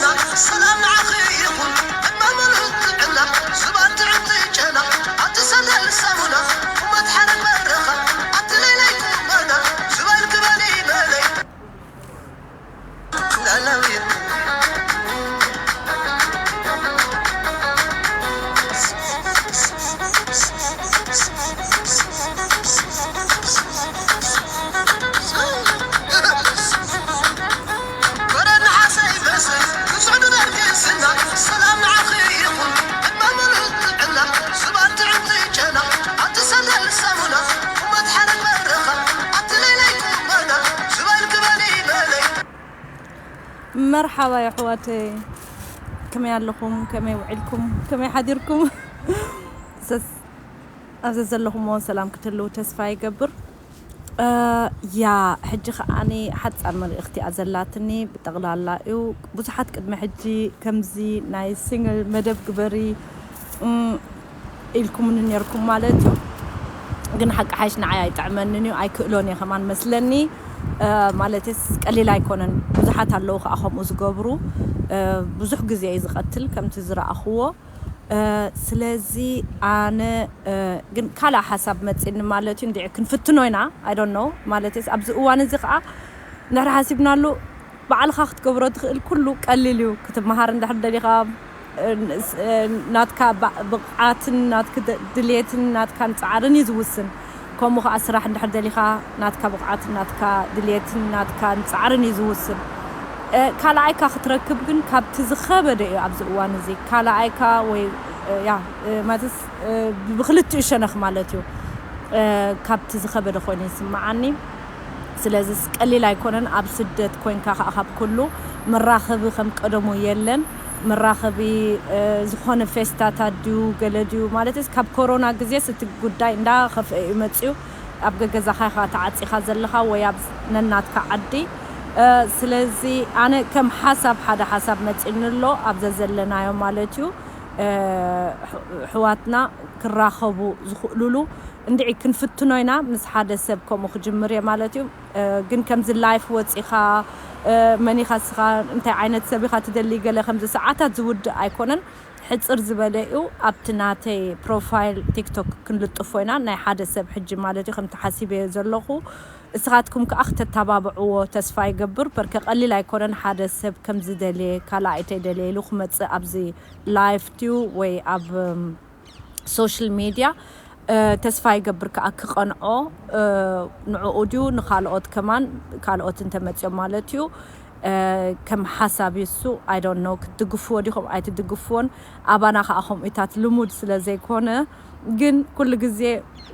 ሰላም ንዓኺ ይኹን ዕድመ ሙሉእ ጥዕና፣ ዝባን ጥዕምቲ ጨና፣ ኣብቲ ሰለል ሳሙና፣ እመት ሓረግ በረኻ፣ ኣብቲ ለይለይ ቁመና፣ ዝባን ክበሊ በለይ። ላላዊት መርሓባ የሕዋተይ፣ ከመይ ኣለኹም? ከመይ ውዒልኩም? ከመይ ሓዲርኩም? ሰስ ኣብዚ ዘለኹሞ ሰላም ክትህልው ተስፋ ይገብር። እ፣ ያ፣ ሕጂ ከዓኒ ሓጻር መልእኽቲ እያ ዘላትኒ። ብጠቕላላ እዩ፣ ብዙሓት ቅድሚ ሕጂ ከምዚ ናይ ሲንግል መደብ ግበሪ፣ እም፣ ኢልኩምኒ ነርኩም ማለት እዩ። ግን ሓቂ ሓይሽ ንዓይ ኣይጥዕመንን እዩ፣ ኣይክእሎን እየ ከማን መስለኒ። እ፣ ማለትስ ቀሊል ኣይኮነን። ብዙሓት ኣለዉ ከኣ ከምኡ ዝገብሩ። እ፣ ብዙሕ ግዜ እዩ ዝቐትል ከምቲ ዝረኣኽዎ። እ፣ ስለዚ ኣነ፣ እ፣ ግን ካልእ ሓሳብ መጺኒ ማለት እዩ። እንድዒ ክንፍትኖ ኢና። I don't know። ማለትስ ኣብዚ እዋን እዚ ከኣ ንሕና ሓሲብናሉ ባዕልኻ ክትገብሮ ትኽእል ኩሉ ቀሊል እዩ። ክትመሃር እንድሕር ደሊኻ፣ እ፣ ስ-፣ እ፣ ናትካ ባ-፣ ብቕዓትን ናትክ ድ-፣ ድልየትን ናትካን ጻዕርን እዩ ዝውስን። ከምኡ ከኣ ስራሕ እንድሕር ደሊኻ ናትካ ብቕዓትን ናትካ ድልየትን ናትካን ጻዕርን እዩ ዝውስን። እ፣ ካልኣይካ ክትረክብ ግን ካብቲ ዝኸበደ እዩ ኣብዚ እዋን እዚ። ካልኣይካ ወይ፣ እ፣ ያ፣ እ፣ ማለትስ፣ እ፣ ብክልቲኡ ሸነኽ ማለት እዩ። እ፣ ካብቲ ዝኸበደ ኮይኑ ይስምዓኒ። ስለዚስ ቀሊል ኣይኮነን። ኣብ ስደት ኮይንካ ከኣ ካብ ኩሉ መራኸቢ ከም ቀደሙ የለን። መራኸቢ፣ እ፣ ዝኾነ ፌስታታት ድዩ ገለ ድዩ ማለትስ ካብ ኮሮና ግዜስ እቲ ጉዳይ እንዳኸፍአ እዩ መጺኡ። ኣብ ገገዛኻ ኢኻ ተዓጺኻ ዘለኻ ወይ ኣብ ነናትካ ዓዲ። እ፣ ስለዚ ኣነ ከም ሓሳብ ሓደ ሓሳብ መጺኒ ኣሎ ኣብ ዘዘለናዮ ማለት እዩ። እ፣ ኣሕ-፣ ኣሕዋትና ክራኸቡ ዝኽእሉሉ እንድዒ ክንፍትኖ ኢና። ምስ ሓደ ሰብ ከምኡ ክጅምር እየ ማለት እዩ። እ፣ ግን ከምዚ ላይፍ ወጺኻ፣ እ፣ መን ኢኻ እስኻ፣ እንታይ ዓይነት ሰብ ኢኻ ትደሊ፣ ገለ ከምዚ ሰዓታት ዝውድእ ኣይኮነን። ሕጽር ዝበለ እዩ። ኣብቲ ናተይ ፕሮፋይል ቲክቶክ ክንልጥፎ ኢና። ናይ ሓደ ሰብ ሕጂ ማለት እዩ፣ ከምቲ ሓሲበዮ ዘለኹ። እስኻትኩም ከኣ ክተተባብዕዎ ተስፋ ይገብር። በርከ ቀሊል ኣይኮነን ሓደ ሰብ ከም ዝደልየ፣ ካልኣይ ተይደልየ ኢሉ ክመጽእ ኣብዚ ላይፍ ድዩ ወይ ኣብ፣ እም፣ ሶሻል ሚድያ፣ እ፣ ተስፋ ይገብር ከኣ ክቐንዖ፣ እ፣ ንዕኡ ድዩ ንኻልኦት ከማን፣ ካልኦት እንተመጽዮም ማለት እዩ። እ፣ ከም ሓሳብ እዩ እሱ። I don't know ክትድግፍዎ ዲኹም ኣይትድግፍዎን። ኣባና ከኣ ከምኡታት ልሙድ ስለ ዘይኮነ፣ ግን ኩሉ ግዜ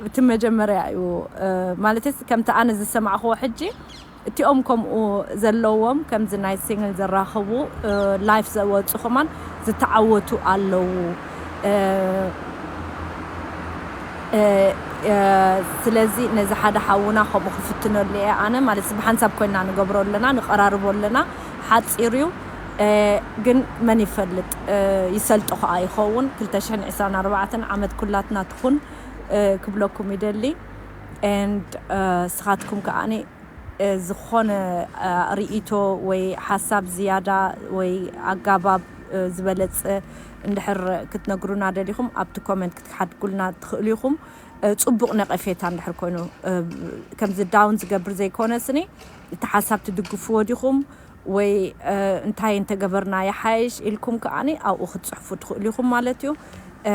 እቲ መጀመርያ እዩ፣ እ፣ ማለትስ ከምቲ ኣነ ዝሰማዕኽዎ ሕጂ፣ እቲኦም ከምኡ ዘለዎም ከምዚ ናይ ሲንግል ዘራኸቡ፣ እ፣ ላይፍ ዘወጹ ከማን ዝተዓወቱ ኣለዉ። እ፣ እ፣ እ፣ ስለዚ ነዚ ሓደ ሓውና ከምኡ ክፍትነሉ እየ ኣነ። ማለት ብሓንሳብ ኮይና ንገብሮ ኣለና፣ ንቐራርቦ ኣለና። ሓጺር እዩ። እ፣ ግን መን ይፈልጥ፣ እ፣ ይሰልጦ ከኣ ይኸውን። ክልተ ሽሕን ዕስራን ኣርባዕተን ዓመት ኩላትና ትኹን፣ እ፣ ክብለኩም ይደሊ። And፣ እ፣ ስኻትኩም ከኣኒ፣ እ፣ ዝኾነ፣ እ፣ ርእይቶ ወይ ሓሳብ ዝያዳ ወይ ኣጋባብ፣ እ፣ ዝበለጸ እንድሕር ክትነግሩና ደሊኹም ኣብቲ ኮመንት ክትሓድጉልና ትኽእሉ ኢኹም። እ፣ ጽቡቕ ነቐፌታ እንድሕር ኮይኑ፣ እ፣ ከምዚ ዳውን ዝገብር ዘይኮነ ስኒ፣ እቲ ሓሳብ ትድግፍዎ ዲኹም ወይ፣ እ፣ እንታይ እንተገበርና ይሓይሽ ኢልኩም ከኣኒ ኣብኡ ክትጽሕፉ ትኽእሉ ኢኹም ማለት እዩ። እ፣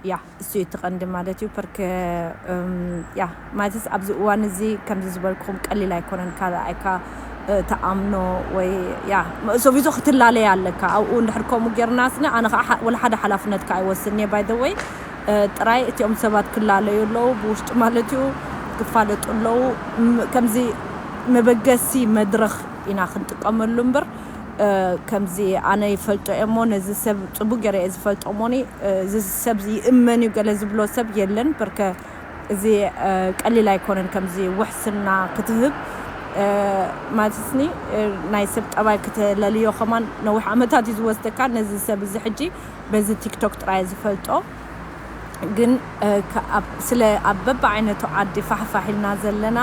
ያ፣ እሱ እዩ እቲ ቀንዲ ማለት እዩ። ፐርከ፣ እም፣ ያ፣ ማለትስ ኣብዚ እዋን እዚ ከምዚ ዝበልኩም ቀሊል ኣይኮነን። ካልኣይካ፣ እ፣ ተኣምኖ ወይ፣ ያ፣ መእሰቢዞ ክትላለይ ኣለካ። ኣብኡ እንድሕር ከምኡ ጌርና ስነ፣ ኣነ ኸዓ ሓ-፣ ወላ ሓደ ሓላፍነትካ ኣይወስድን እየ። By the way፣ እ፣ ጥራይ እቲኦም ሰባት ክላለዩ ኣለዉ፣ ብውሽጢ ማለት እዩ፣ ክፋለጡ ኣለዉ። ም-፣ ከምዚ መበገሲ መድረኽ ኢና ክንጥቀመሉ እምበር፣ እ፣ ከምዚ ኣነ ይፈልጦ እየ እሞ ነዚ ሰብ ጽቡቅ ገይረ እየ ዝፈልጦ እሞኒ፣ እ፣ እዚ ሰብ እዚ ይእመን እዩ ገለ ዝብሎ ሰብ የለን። በርከ እዚ፣ እ፣ ቀሊል ኣይኮነን ከምዚ ውሕስና ክትህብ፣ እ፣ ማለትስኒ፣ እ፣ ናይ ሰብ ጠባይ ክተለልዮ ከማን ነዊሕ ዓመታት እዩ ዝወስደካ። ነዚ ሰብ እዚ ሕጂ በዚ ቲክቶክ ጥራይ ዝፈልጦ። ግን፣ እ፣ ከ-፣ ኣብ፣ ስለ ኣብ በብዓይነቱ ዓዲ ፋሕፋሕ ኢልና ዘለና፣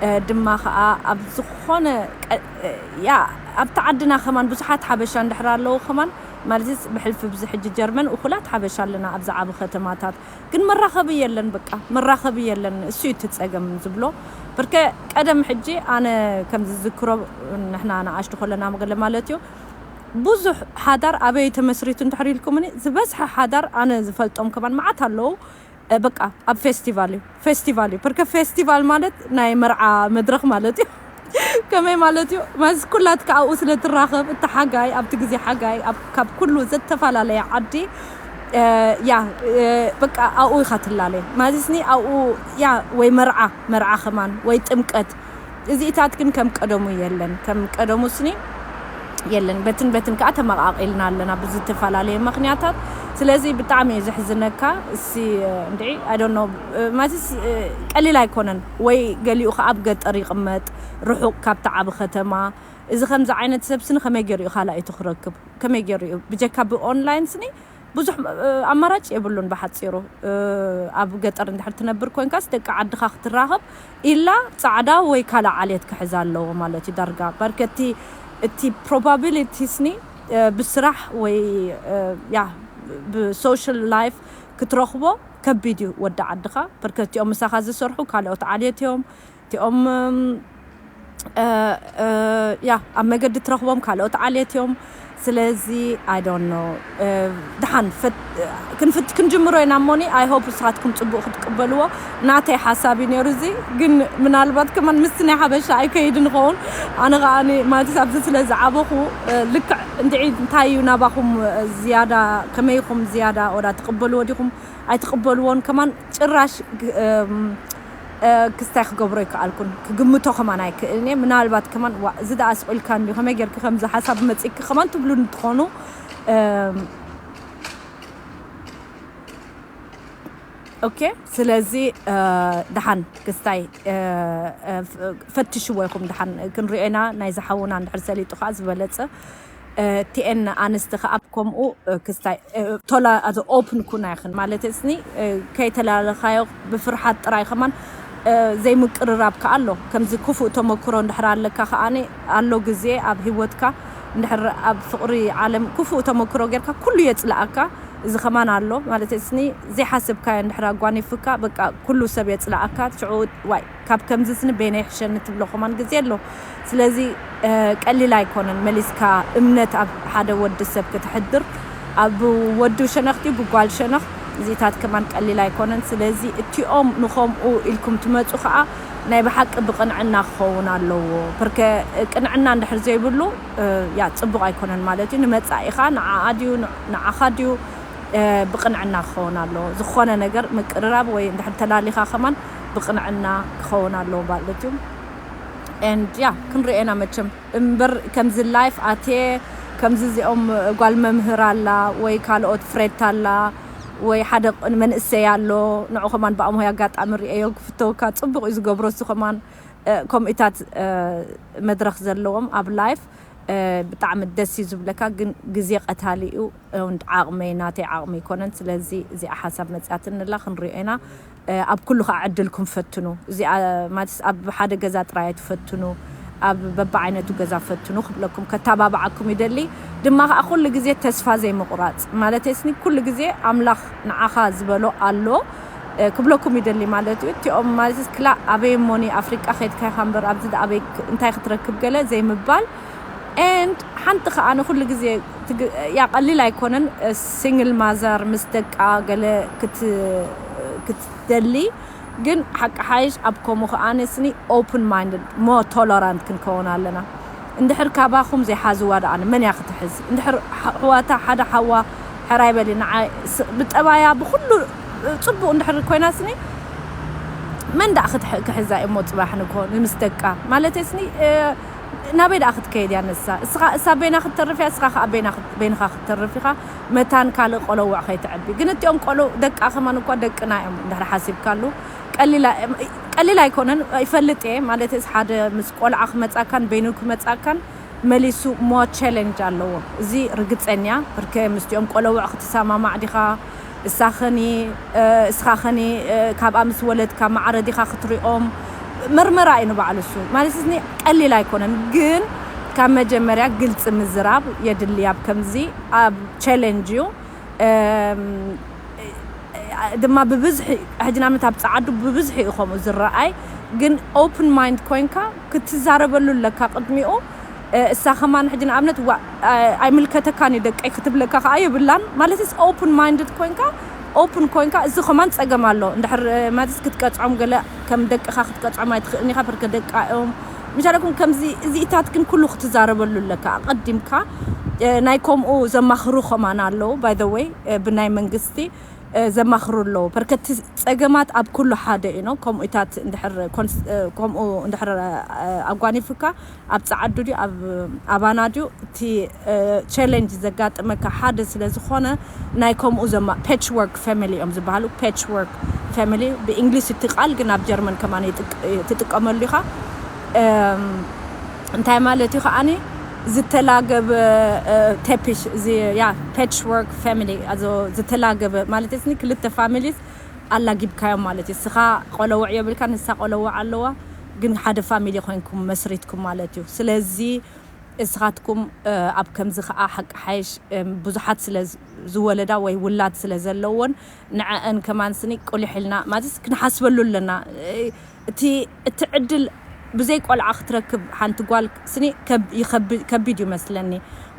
እ፣ ድማ ኸኣ ኣብ ዝኾነ ቀ-፣ እ፣ ያ፣ ኣብቲ ዓድና ከማን ብዙሓት ሓበሻ እንድሕር ኣለዉ ከማን፣ ማለትስ ብሕልፊ ብዚ ሕጂ ጀርመን እኹላት ሓበሻ ኣለና ኣብዚ ዓቢ ከተማታት። ግን መራኸቢ የለን፣ በቃ መራኸቢ የለን። እሱ እዩ እቲ ጸገም ዝብሎ። ብርከ ቀደም ሕጂ ኣነ ከም ዝዝክሮ፣ ንሕና ንኣሽቱ ከለና መገለ ማለት እዩ፣ ብዙሕ ሓዳር ኣበይ ተመስሪቱ እንድሕር ኢልኩምኒ፣ ዝበዝሐ ሓዳር ኣነ ዝፈልጦም ከማን መዓት ኣለዉ። እ፣ በቃ ኣብ ፌስቲቫል እዩ፣ ፌስቲቫል እዩ። ብርከ ፌስቲቫል ማለት ናይ መርዓ መድረኽ ማለት እዩ። ከመይ ማለት እዩ? ማስ ኩላትካ ኣብኡ ስለ ትራኸብ፣ እቲ ሓጋይ፣ ኣብቲ ግዜ ሓጋይ፣ ኣብ፣ ካብ ኩሉ ዝተፈላለየ ዓዲ፣ እ፣ ያ፣ እ፣ በቃ ኣብኡ ኢኻ ትላለ። ማለትስኒ ኣብኡ፣ ያ፣ ወይ መርዓ፣ መርዓ ከማን፣ ወይ ጥምቀት። እዚኢታት ግን ከም ቀደሙ የለን። ከም ቀደሙ ስኒ የለን። በትን በትን ከኣ ተመቓቒልና ኣለና ብዝተፈላለየ ምኽንያታት። ስለዚ ብጣዕሚ እዩ ዘሕዝነካ። እሲ፣ እንድዒ፣ I don't know፣ ማለትስ፣ ቀሊል ኣይኮነን። ወይ ገሊኡ ከኣ ኣብ ገጠር ይቕመጥ፣ ርሑቕ ካብቲ ዓቢ ከተማ። እዚ ከምዚ ዓይነት ሰብ ስኒ ከመይ ገይሩ እዩ ካልኣይቱ ክረክብ? ከመይ ገይሩ እዩ? ብጀካ ብኦንላይን ስኒ ብዙሕ፣ እ፣ ኣማራጭ የብሉን። ብሓጺሩ፣ እ፣ ኣብ ገጠር እንድሕር ትነብር ኮንካስ ደቂ ዓድኻ ክትራኸብ ኢላ ጻዕዳ ወይ ካልእ ዓሌት ክሕዝ ኣለዎ ማለት እዩ ዳርጋ። በርከቲ እቲ ፕሮባቢሊቲ ስኒ፣ እ፣ ብስራሕ ወይ፣ እ፣ ያ፣ ብሶሻል ላይፍ ክትረኽቦ ከቢድ እዩ ወዲ ዓድኻ። በርከቲኦም ምሳኻ ዝሰርሑ ካልኦት ዓሌት እዮም። እቲኦም፣ እም፣ እ፣ እ፣ ያ፣ ኣብ መገዲ ትረኽቦም ካልኦት ዓሌት እዮም። ስለዚ፣ I don't know፣ እ፣ ደሓን ፈት-፣ ክንፍት-፣ ክንጅምሮ ኢና እሞኒ፣ I hope ንስኻትኩም ጽቡቕ ክትቅበልዎ። ናተይ ሓሳብ እዩ ነይሩ እዚ፣ ግን ምናልባት ከማን ምስቲ ናይ ሓበሻ ኣይከይድን ይኸውን። ኣነ ከኣ፣ ማለትስ ኣብዚ ስለ ዝዓበኹ፣ እ፣ ልክዕ እንድዒ እንታይ እዩ ናባኹም፣ እ፣ ዝያዳ፣ ከመይ ኢኹም ዝያዳ ወላ ትቕበልዎ ዲኹም ኣይትቕበልዎን ከማን ጭራሽ ግ-፣ እም፣ እ፣ ክስታይ ክገብሮ ኣይከኣልኩን። ክግምቶ ከማን ኣይክእልን እየ። ምናልባት ከማን፣ "ዋ፣ እዚ ደኣ ስቕ ኢልካ እንድዩ፣ ከመይ ጌርኪ ከምዚ ሓሳብ መጺእኪ?" ከማን ትብሉኒ ትኾኑ። እም፣ ኦኬ፣ ስለዚ፣ እ፣ ደሓን ክስታይ፣ እ፣ እ፣ ፍ-፣ ፈትሽዎ ኢኹም። ደሓን ክንሪኦ ኢና። ናይ ዝሓውና እንድሕር ሰሊጡ ከኣ ዝበለጸ። እ፣ ቲኤን ኣንስቲ ከኣ ከምኡ፣ እ፣ ክስታይ፣ እ፣ ቶላ ኣዘ ኦፕን ኩና ይኽን ማለት እስኒ፣ እ፣ ከይተላለኻዮ ብፍርሓት ጥራይ ከማን፣ እ፣ ዘይምቅርራብ ከኣ ኣሎ። ከምዚ ክፉእ ተመክሮ እንድሕር ኣለካ ከኣኒ ኣሎ ግዜ ኣብ ህይወትካ እንድሕር ኣብ ፍቕሪ ዓለም ክፉእ ተመክሮ ጌርካ ኩሉ የጽልኣካ። እዚ ከማን ኣሎ ማለት እስኒ ዘይሓሰብካዮ እንድሕር ኣጓኒፍካ በቃ ኩሉ ሰብ የጽልኣካ። ሽዑ ዋይ ካብ ከምዚ ስኒ በይነይ ይሕሸኒ ትብሎ ከማን ግዜ ኣሎ። ስለዚ፣ እ፣ ቀሊል ኣይኮነን መሊስካ እምነት ኣብ ሓደ ወዲ ሰብ ከተሕድር። ኣብ ወዱ ሸነኽ ድዩ ብጓል ሸነኽ፣ እዚታት ከማን ቀሊል ኣይኮነን። ስለዚ እቲኦም ንኸምኡ ኢልኩም ትመጹ ከኣ ናይ ብሓቂ ብቕንዕና ክኸውን ኣለዎ። ብርከ ቅንዕና እንድሕር ዘይብሉ፣ እ፣ ያ ጽቡቕ ኣይኮነን ማለት እዩ። ንመጻኢኻ ንዓኣ ድዩ ን-፣ ንዓኻ ድዩ፣ እ፣ ብቕንዕና ክኸውን ኣለዎ። ዝኾነ ነገር ምቅርራብ ወይ እንድሕር ተላሊኻ ከማን ብቕንዕና ክኸውን ኣለዎ ማለት እዩ። And ያ ክንሪኤና መቸም እምበር ከምዚ ላይፍ ኣትየ ከምዚ እዚኦም ጓል መምህር ኣላ ወይ ካልኦት ፍሬት ኣላ ወይ ሓደ መንእሰይ ኣሎ ንዑ ከማን ብኣምሆይ ኣጋጣሚ ሪኤዮ ክፍተወካ ጽቡቕ እዩ ዝገብሮ እሱ ከማን እ፣ ከምኡታት እ፣ መድረኽ ዘለዎም ኣብ ላይፍ እ፣ ብጣዕሚ ደስ እዩ ዝብለካ፣ ግን ግዜ ቀታሊ እዩ። እውን ዓቕመይ ናተይ ዓቕሚ ኣይኮነን። ስለዚ እዚኣ ሓሳብ መፅኣትንላ ክንሪኦ ኢና። እ፣ ኣብ ኩሉ ከዓ ዕድልኩም ፈትኑ። እዚኣ ማለትስ ኣብ ሓደ ገዛ ጥራይ ኣይትፈትኑ፣ ኣብ በብዓይነቱ ገዛ ፈትኑ ክብለኩም ከተባብዓኩም ይደሊ። ድማ ከዓ ኩሉ ግዜ ተስፋ ዘይምቑራፅ ማለት ስኒ ኩሉ ግዜ ኣምላኽ ንዓኻ ዝበሎ ኣሎ እ፣ ክብለኩም ይደሊ ማለት እዩ። እቲኦም ማለት ክላ ኣበይ እሞኒ ኣፍሪቃ ከድካ ኢኻ እምበር ኣብዚ ዳ ኣበይ ክ-፣ እንታይ ክትረክብ ገለ ዘይምባል። And ሓንቲ ከዓ ንኩሉ ግዜ ትግ-፣ ያ ቀሊል ኣይኮነን። እ፣ ሲንግል ማዘር ምስ ደቃ ገለ ክት-፣ ክትደሊ ግን ሓቂ ሓይሽ ኣብ ከምኡ ከዓ ንስኒ ኦፕን ማይንድድ ሞ ቶለራንት ክንከውን ኣለና። እንድሕር ካባኹም ዘይሓዝዋ ደኣ መን እያ ክትሕዝ? እንድሕር ሓ-፣ ኣሕዋታ ሓደ ሓዋ ሕራይ በሊ ንዓይ ስ-፣ ብጠባያ ብኹሉ ጽቡቕ እንድሕር ኮይና ስኒ መን ደኣ ክትሕ-፣ ክሕዛ እሞ ጽባሕ ንግሆ ንምስ ደቃ ማለት ስኒ፣ እ፣ ናበይ ደኣ ክትከይድ እያ ንሳ? እስኻ፣ እሳ በይና ክትተርፍ እያ፣ እስኻ ከኣ በይና ክት-፣ በይንኻ ክትተርፍ ኢኻ። መታን ካልእ ቆለውዕ ከይትዕቢ። ግን እቲኦም ቆሎ ደቃ ከማን እኳ ደቅና እዮም እንድሕር ሓሲብካሉ ቀሊል ኣይ-፣ ቀሊል ኣይኮነን። ይፈልጥ እየ ማለት ሓደ ምስ ቆልዓ ክመጻካን በይኑ ክመጻካን መሊሱ ሞ ቻለንጅ ኣለዎ። እዚ ርግጸኛ ብርከ ምስቲኦም ቆለውዕ ክትሰማማዕ ዲኻ? እሳኸኒ፣ እ፣ እስኻኸኒ፣ እ፣ ካብኣ ምስ ወለድካ ማዕረ ዲኻ ክትሪኦም? መርመራ እዩ ንባዕሉ እሱ። ማለት እዚ ቀሊል ኣይኮነን፣ ግን ካብ መጀመርያ ግልፂ ምዝራብ የድሊ። ኣብ ከምዚ ኣብ ቻለንጅ እዩ። እም፣ ድማ ብብዝሒ ሕጂ ንኣብነት ኣብ ፀዓዱ ብብዝሒ እዩ ከምኡ ዝረኣይ። ግን ኦፕን ማይንድ ኮይንካ ክትዛረበሉ ኣለካ ቅድሚኡ። እሳ ከማን ሕጂ ንኣብነት ዋ- ኣይምልከተካን እዩ ደቀይ ክትብለካ ከዓ የብላን። ማለት ስ ኦፕን ማይንድድ ኮይንካ፣ ኦፕን ኮይንካ፣ እዚ ከማን ፀገም ኣሎ። እንድሕር ማለት ክትቀፅዖም ገለ ከም ደቅኻ ክትቀፅዖም ኣይትኽእልን ኢኻ። ብርከ ደቃ እዮም ምሻለኩም። ከምዚ እዚኢታት ግን ኩሉ ክትዛረበሉ ኣለካ ኣቐዲምካ። ናይ ከምኡ ዘማኽሩ ከማን ኣለዉ። By the way፣ ብናይ መንግስቲ ዘማኽሩ ኣለዉ። በርከቲ ፀገማት ኣብ ኩሉ ሓደ እዩ ነው። ከምኡታት እንድሕር ኮንስ- ከምኡ እንድሕር ኣጓኒፍካ፣ ኣብ ፀዓዱ ድዩ ኣብ ኣባና ድዩ፣ እቲ ቻለንጅ ዘጋጥመካ ሓደ ስለ ዝኾነ፣ ናይ ከምኡ ዘማ ፓች ወርክ ፋሚሊ እዮም ዝበሃሉ። ፓች ወርክ ፋሚሊ ብእንግሊዝ እቲ ቃል፣ ግን ኣብ ጀርመን ከማን ይጥቅ- ትጥቀመሉ ኢኻ። እም፣ እንታይ ማለት እዩ ከዓኒ? ዝተላገበ ተፒሽ፣ ያ፣ ፓች ወርክ ፋሚሊ፣ ዝተላገበ ማለት ስ ክልተ ፋሚሊስ ኣላጊብካዮም ማለት እዩ። እስኻ ቆለውዕ የብልካ፣ ንሳ ቆለውዕ ኣለዋ፣ ግን ሓደ ፋሚሊ ኮይንኩም መስሪትኩም ማለት እዩ። ስለዚ እስኻትኩም ኣብ ከምዚ ከዓ ሓቂ ሓይሽ ብዙሓት ስለ ዝወለዳ ወይ ውላድ ስለ ዘለዎን፣ ንዐአን ከማን ስኒ ቁሊሕ ኢልና ማለት ክንሓስበሉ ኣለና። እቲ እቲ ዕድል ብዘይ ቆልዓ ክትረክብ ሓንቲ ጓል ስኒ ከቢድ እዩ መስለኒ።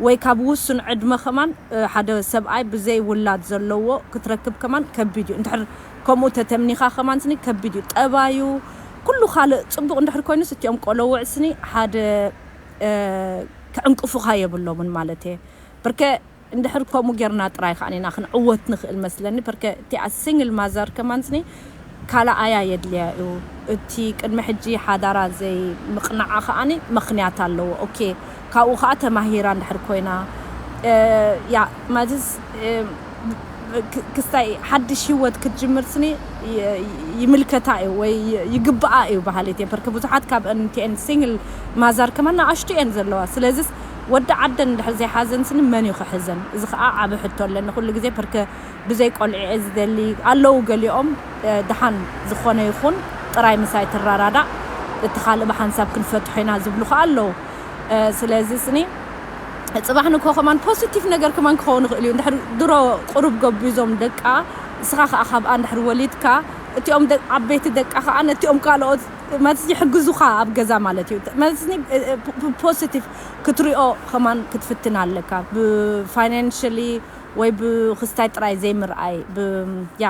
ወይ ካብ ውሱን ዕድመ ከማን ሓደ ሰብኣይ ብዘይ ውላድ ዘለዎ ክትረክብ ከማን ከቢድ እዩ። እንድሕር ከምኡ ተተምኒኻ ከማን ስኒ ከቢድ እዩ። ጠባዩ ኩሉ ካልእ ፅቡቕ እንድሕር ኮይኑስ እቲኦም ቆለውዕ ስኒ ሓደ ክዕንቅፉኻ የብሎምን ማለት እየ። ብርከ እንድሕር ከምኡ ጌርና ጥራይ ከዓ ኢና ክንዕወት ንኽእል መስለኒ። በርከ እቲኣ ሲንግል ማዘር ከማንስኒ ካልኣያ የድልያ እዩ። እቲ ቅድሚ ሕጂ ሓዳራ ዘይምቕናዓ ከዓኒ ምኽንያት ኣለዎ። ኦኬ፣ ካብኡ ከዓ ተማሂራ እንድሕር ኮይና፣ እ፣ ያ ማለትስ፣ እ፣ ክ- ክስታይ ሓድሽ ህይወት ክትጅምር ስኒ ይ- ይምልከታ እዩ ወይ ይ- ይግብኣ እዩ በሃሊት እየ። በርከ ብዙሓት ካብ እንቲአን ሲንግል ማዛር ከማን ንኣሽቱ እየን ዘለዋ። ስለዚስ ወዲ ዓደን እንድሕር ዘይሓዘን ስኒ መን እዩ ክሕዘን? እዚ ከዓ ዓብ ሕቶ ኣለኒ ኩሉ ግዜ። በርከ ብዘይ ቆልዒ እየ ዝደሊ ኣለዉ ገሊኦም። እ፣ ደሓን ዝኾነ ይኹን ጥራይ ምሳይ ትራዳዳእ፣ እቲ ካልእ ብሓንሳብ ክንፈትሖ ኢና ዝብሉ ከዓ ኣለዉ። እ፣ ስለዚ ስኒ ፅባሕ ንኮ ከማን ፖዚቲቭ ነገር ከማን ክኸውን ይኽእል እዩ። እንድሕር ድሮ ቁሩብ ገቢዞም ደቃ፣ ንስኻ ከዓ ካብኣ እንድሕር ወሊድካ፣ እቲኦም ደ- ዓበይቲ ደቃ ከዓ ነቲኦም ካልኦት ማለት ይሕግዙኻ ኣብ ገዛ ማለት እዩ። ማለት ኒ- እ- እ- ፖ- ፖ- ፖዚቲቭ ክትሪኦ ከማን ክትፍትን ኣለካ። ብፋይናንሽሊ ወይ ብክስታይ ጥራይ ዘይምርኣይ፣ ብ- ያ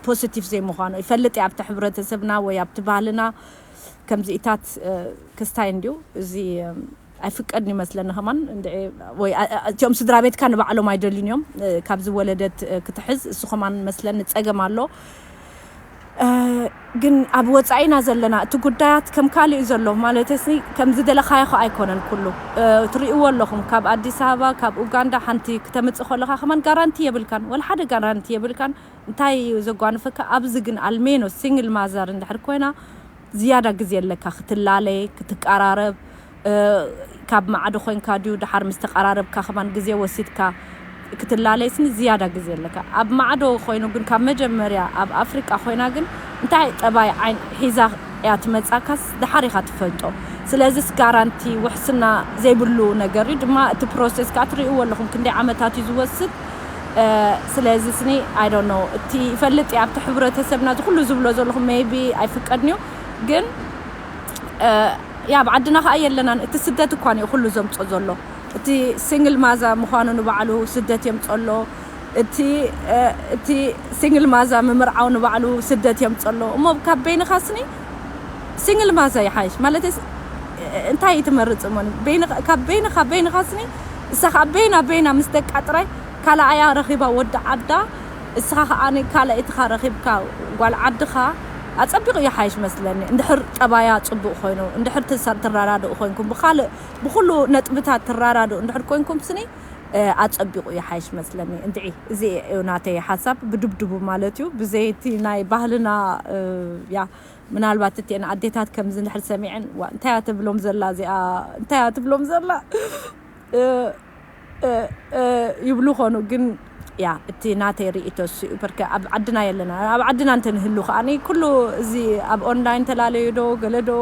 ፖዚቲቭ ዘይምዃኑ ይፈልጥ እየ። ኣብቲ ሕብረተሰብና ወይ ኣብቲ ባህልና ከምዚኢታት እ፣ ክስታይ እንድዩ እዚ እ፣ ኣይፍቀድን ይመስለኒ ከማን እንድዒ ወይ ኣ- ኣ- እቲኦም ስድራ ቤትካ ንባዕሎም ኣይደልዩን እዮም እ፣ ካብዚ ወለደት እ፣ ክትሕዝ እሱ ከማን መስለኒ ጸገም ኣሎ። እ፣ ግን ኣብ ወፃኢና ዘለና እቲ ጉዳያት ከም ካልእ እዩ ዘሎ ማለት ሲ ከም ዝደለኻዮ ከ ኣይኮነን ኩሉ እ፣ ትርእይዎ ኣለኹም። ካብ ኣዲስ ኣበባ ካብ ኡጋንዳ ሓንቲ ክተምፅእ ከለኻ ከማን ጋራንቲ የብልካን፣ ወላ ሓደ ጋራንቲ የብልካን። እንታይ እዩ ዘጓንፈካ? ኣብዚ ግን ኣልሜኖ ሲንግል ማዘር እንድሕር ኮይና ዝያዳ ግዜ ኣለካ ክትላለይ ክትቀራረብ እ፣ ካብ ማዕዶ ኮይንካ ድዩ ድሓር ምስ ተቀራረብካ ከማን ግዜ ወሲድካ ክትላለይ ስኒ ዝያዳ ግዜ ኣለካ። ኣብ ማዕዶ ኮይኑ ግን ካብ መጀመርያ ኣብ ኣፍሪቃ ኮይና ግን እንታይ ጠባይ ዓይን ሒዛ እያ ትመጻካስ ድሓር ኢኻ ትፈልጦ። ስለዚስ ጋራንቲ ውሕስና ዘይብሉ ነገር እዩ ድማ እቲ ፕሮሴስ ከዓ ትርእይዎ ኣለኹም ክንደይ ዓመታት እዩ ዝወስድ። እ፣ ስለዚ ስኒ I don't know እቲ ይፈልጥ እየ ኣብቲ ሕብረተሰብና እዚ ኩሉ ዝብሎ ዘለኹም maybe ኣይፍቀድን እዩ ግን እ፣ ያ ኣብ ዓድና ከዓ የለናን። እቲ ስደት እኳ እዩ ኩሉ ዘምጾ ዘሎ። እቲ ሲንግል ማዛ ምዃኑ ንባዕሉ ስደት የምጾ ኣሎ። እቲ እ፣ እቲ ሲንግል ማዛ ምምርዓው ንባዕሉ ስደት የምጾ ኣሎ። እሞ ካብ በይንኻ ስኒ ሲንግል ማዛ ይሓይሽ ማለት እንታይ ትመርጽ እሞ በይንኻ- ካብ በይንኻ በይንኻ ስኒ እሳ ከዓ በይና በይና ምስ ደቃ ጥራይ ካልኣያ ረኺባ ወዲ ዓዳ እስኻ ከዓ ካልኣይትኻ ረኺብካ ጓል ዓድኻ ኣጸቢቑ ይሓይሽ መስለኒ። እንድሕር ጠባያ ጽቡቕ ኮይኑ እንድሕር ትሳ- ትረዳድኡ ኮይንኩም ብኻልእ ብኩሉ ነጥብታት ትረዳድኡ እንድሕር ኮይንኩም ስኒ እ፣ ኣጸቢቑ ይሓይሽ መስለኒ። እንድዒ እዚ እዩ ናተይ ሓሳብ ብድብድቡ ማለት እዩ። ብዘይቲ ናይ ባህልና እ፣ ያ ምናልባት እቲአን ኣዴታት ከምዚ እንድሕር ሰሚዐን ዋ እንታይ እያ ትብሎም ዘላ እዚኣ እንታይ እያ ትብሎም ዘላ እ፣ እ፣ እ፣ ይብሉ ኾኑ ግን ያ እቲ ናተይ ርእቶ እሱ እዩ። በርከ ኣብ ዓድና የለና ኣብ ዓድና እንተንህሉ ከዓኒ ኩሉ እዚ ኣብ ኦንላይን ተላለዩ ዶ ገለ ዶ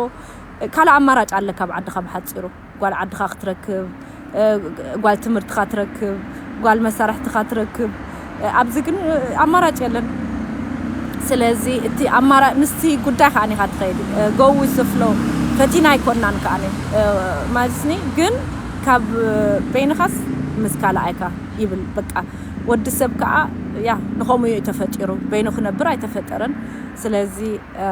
ካልእ ኣማራጭ ኣለካ ኣብ ዓድኻ ብሓፂሩ ጓል ዓድኻ ክትረክብ፣ እ፣ ጓል ትምህርትኻ ትረክብ፣ ጓል መሳርሕትኻ ትረክብ። እ፣ ኣብዚ ግን፣ እ፣ ኣማራጭ የለን። ስለዚ እቲ ኣማራ-፣ ምስቲ ጉዳይ ከኣ ኢኻ ትኸይድ። እ፣ go with the flow። ፈቲና ኣይኮናን ከኣ፣ እ፣ ማለትኒ ግን ካብ፣ እ፣ በይንኻስ ምስ ካልኣይካ ይብል። በቃ ወዲ ሰብ ከኣ ያ ንኸምኡ እዩ ተፈጢሩ። በይኑ ክነብር ኣይተፈጠረን። ስለዚ፣ እ፣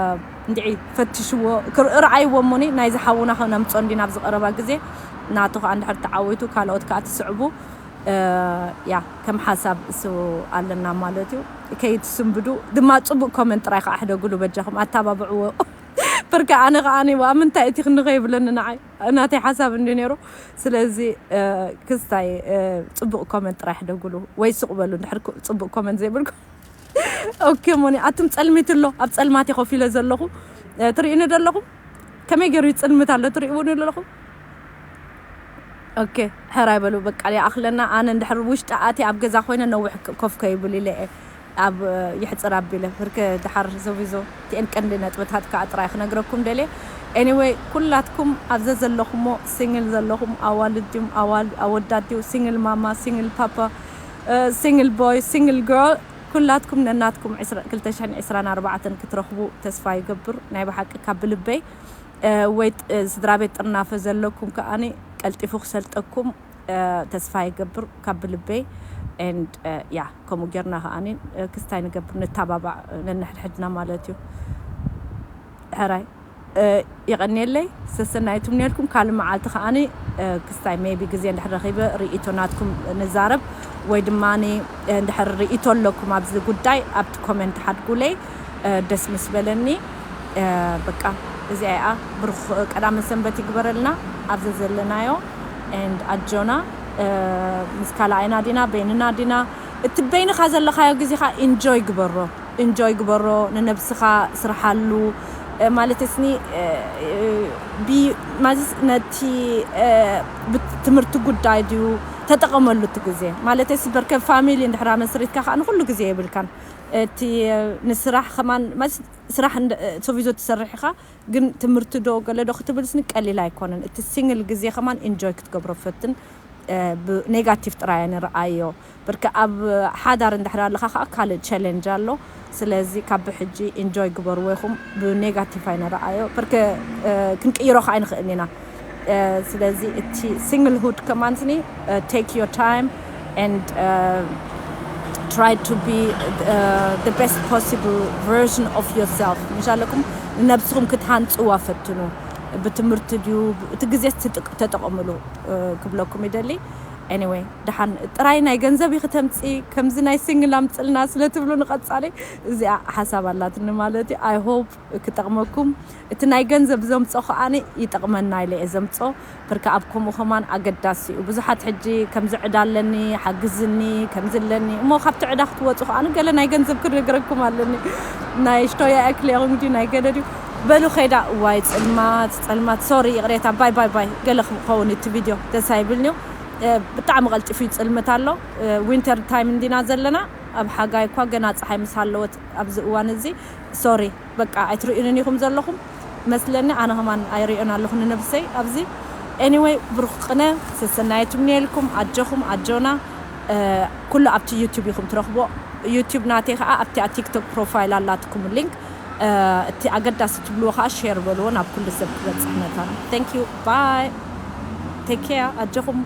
እንድዒ ፈትሽዎ፣ ክር-፣ ርኣይዎ እሞኒ ናይዚ ሓውና ከነምጾ እንዲና ኣብዚ ቀረባ ግዜ። ናቱ ከኣ እንድሕር ተዓዊቱ ካልኦት ከኣ ትስዕቡ፣ እ፣ ያ ከም ሓሳብ እሱ ኣለና ማለት እዩ። ከይትስንብዱ ድማ ጽቡቕ ኮመንት ጥራይ ከኣ ሕደጉሉ በጃኹም፣ ኣተባብዕዎ። ብርካ ኣነ ከኣ እኔ፣ "ዋ፣ ምንታይ እቲ ክንኸ?" ይብለኒ ንዓይ። ናተይ ሓሳብ እንዲ ነይሩ። ስለዚ፣ እ፣ ክስታይ፣ እ፣ ጽቡቕ ኮመንት ጥራይ ሕደጉሉ ወይ ስቕ በሉ። እንድሕር ኮ-፣ ጽቡቕ ኮመንት ዘይብልኩም። ኦኬ፣ ሞኒ፣ ኣቱም ጸልሚት ኣሎ፣ ኣብ ጸልማት ኮፍ ኢለ ዘለኹ። እ፣ ትርእዩኒ ዘለኹም? ከመይ ገይሩ ይጽልምት ኣሎ፣ ትርእይውኒ ዘለኹም? ኦኬ፣ ሕራይ በሉ፣ በቃ፣ ይኣኽለና። ኣነ እንድሕር ውሽጢ ኣትየ ኣብ ገዛ ኮይነ ነዊሕ ክ-፣ ኮፍ ከይብል ኢለ እየ ኣብ፣ እ፣ ይሕጽር ኣቢለ። ብርከ ድሓር ዞቢዞ እቲኤን ቀንዲ ነጥብታት ከኣ ጥራይ ክነግረኩም ደልየ። ኤኒወይ፣ ኩላትኩም ኣብ ዘዘለኹሞ፣ ሲንግል ዘለኹም፣ ኣዋልድ ድዩም፣ ኣዋል-፣ ኣወዳት ድዩ፣ ሲንግል ማማ፣ ሲንግል ፓፓ፣ እ፣ ሲንግል ቦይ፣ ሲንግል ገርል፣ ኩላትኩም ነናትኩም ዕስራ፣ ክልተ ሽሕን ዕስራን ኣርባዕተን ክትረኽቡ ተስፋ ይገብር። ናይ ብሓቂ ካብ ብልበይ፣ እ፣ ወይ ጥ-፣ እ፣ ስድራ ቤት ጥርናፈ ዘለኩም ከኣኒ ቀልጢፉ ክሰልጠኩም፣ እ፣ ተስፋ ይገብር ካብ ብልበይ። And፣ እ፣ ያ፣ ከምኡ ጌርና ከኣኒ፣ እ፣ ክስታይ ንገብር፣ ንተባባዕ፣ እ፣ ነንሕድሕድና ማለት እዩ። ሕራይ፣ እ፣ የቐንየለይ፣ ሰሰናዩ ትምንየልኩም። ካልእ መዓልቲ ከኣኒ፣ እ፣ ክስታይ ሜቢ ግዜ እንድሕር ረኺበ ርእይቶ ናትኩም ንዛረብ፣ ወይ ድማኒ፣ እ፣ እንድሕር ርእይቶ ኣለኩም ኣብዚ ጉዳይ ኣብቲ ኮመንት ሓድጉለይ፣ እ፣ ደስ ምስ በለኒ። እ፣ በቃ እዚኣ እያ። ብሩኽ ቀዳመ ሰንበት ይግበረልና ኣብዚ ዘለናዮ። And ኣጆና፣ እ፣ ምስ ካልኣይና ዲና፣ በይንና ዲና፣ እቲ በይንኻ ዘለኻዮ ግዜኻ ኢንጆይ ግበሮ። ኢንጆይ ግበሮ፣ ንነብስኻ ስርሓሉ። እ፣ ማለት እስኒ፣ እ፣ እ፣ ቢ-፣ ማለት ነቲ፣ እ፣ ብት-፣ ትምህርቲ ጉዳይ ድዩ ተጠቐመሉ እቲ ግዜ። ማለት እስ በርከ ፋሚሊ እንድሕራ መስሪትካ ከኣ ንኹሉ ግዜ የብልካን። እቲ፣ እ፣ ንስራሕ ከማን፣ ማለት ስራሕ እንደ-፣ እ፣ ሶቪዞ ትሰርሕ ኢኻ፣ ግን ትምህርቲ ዶ ገለ ዶ ክትብል ስኒ ቀሊል ኣይኮነን። እቲ ሲንግል ግዜ ከማን ኢንጆይ ክትገብሮ ፈትን። እ፣ ብኔጋቲቭ ጥራይ ንርኣዮ። ብርክ ኣብ ሓዳር እንድሕር ኣለኻ ከኣ ካልእ ቸለንጅ ኣሎ። ስለዚ ካብ ብሕጂ ኢንጆይ ግበርዎ ኢኹም፣ ብኔጋቲቭ ኣይንርኣዮ። ብርክ፣ እ፣ ክንቅይሮ ከኣ ኣይንኽእልን ኢና። እ፣ ስለዚ እቲ ሲንግልሁድ ከማን ስኒ፣ እ፣ take your time and፣ እ፣ try to be፣ እ፣ the best possible version of yourself። ምሽ ኣለኩም ንነብስኹም ክትሃንጽዋ ፈትኑ። ብትምህርቲ ድዩ፣ እቲ ግዜ ትጥቅ-፣ ተጠቐምሉ፣ እ፣ ክብለኩም ይደሊ። ኤኒወይ፣ ደሓን ጥራይ ናይ ገንዘብ ኢኺ ተምጺ፣ ከምዚ ናይ ሲንግል ኣምጽልና ስለ ትብሉ ንቐጻሊ፣ እዚኣ ሓሳብ ኣላትኒ ማለት እዩ። I hope ክጠቕመኩም። እቲ ናይ ገንዘብ ዘምጾ ከኣኒ ይጠቕመና ኢለ እየ ዘምጾ። ብርካ ኣብ ከምኡ ከማን ኣገዳሲ እዩ። ብዙሓት ሕጂ ከምዚ ዕዳ ኣለኒ፣ ሓግዝኒ፣ ከምዚ ኣለኒ። እሞ ካብቲ ዕዳ ክትወጹ ከኣኒ ገለ ናይ ገንዘብ ክነግረኩም ኣለኒ። ናይ ሽቶያ እክል ይኹን ድዩ፣ ናይ ገለ ድዩ? በሉ ኸይዳ። እዋይ፣ ጽልማት፣ ጸልማት። ሶሪ፣ ይቕሬታ። ባይ፣ ባይ፣ ባይ። ገለ ክኸውን እቲ ቪድዮ ደስ ኣይብልን'ዩ። እ፣ ብጣዕሚ ቀልጢፉ ይጽልምት ኣሎ። እ፣ ዊንተር ታይም እንዲና ዘለና። ኣብ ሓጋይ እኳ ገና ጸሓይ ምስ ሃለወት ኣብዚ እዋን እዚ። ሶሪ፣ በቃ ኣይትርእዩንን ኢኹም ዘለኹም መስለኒ። ኣነ ከማን ኣይርእዮን ኣለኹ ንነብሰይ ኣብዚ። ኤኒወይ፣ ብሩኽ ቅነ፣ ሰሰናየ ትምንየልኩም። ኣጆኹም፣ ኣጆና። እ፣ ኩሉ ኣብቲ ዩቱብ ኢኹም ትረኽቦ። ዩቱብ ናተይ ከኣ ኣብቲ ቲክቶክ ፕሮፋይል ኣላትኩም ሊንክ። እ፣ እቲ ኣገዳሲ ትብልዎ ከኣ ሼር በልዎ ናብ ኩሉ ሰብ ክበጽሕ መታን። Thank you። ባይ። Take care። ኣጆኹም።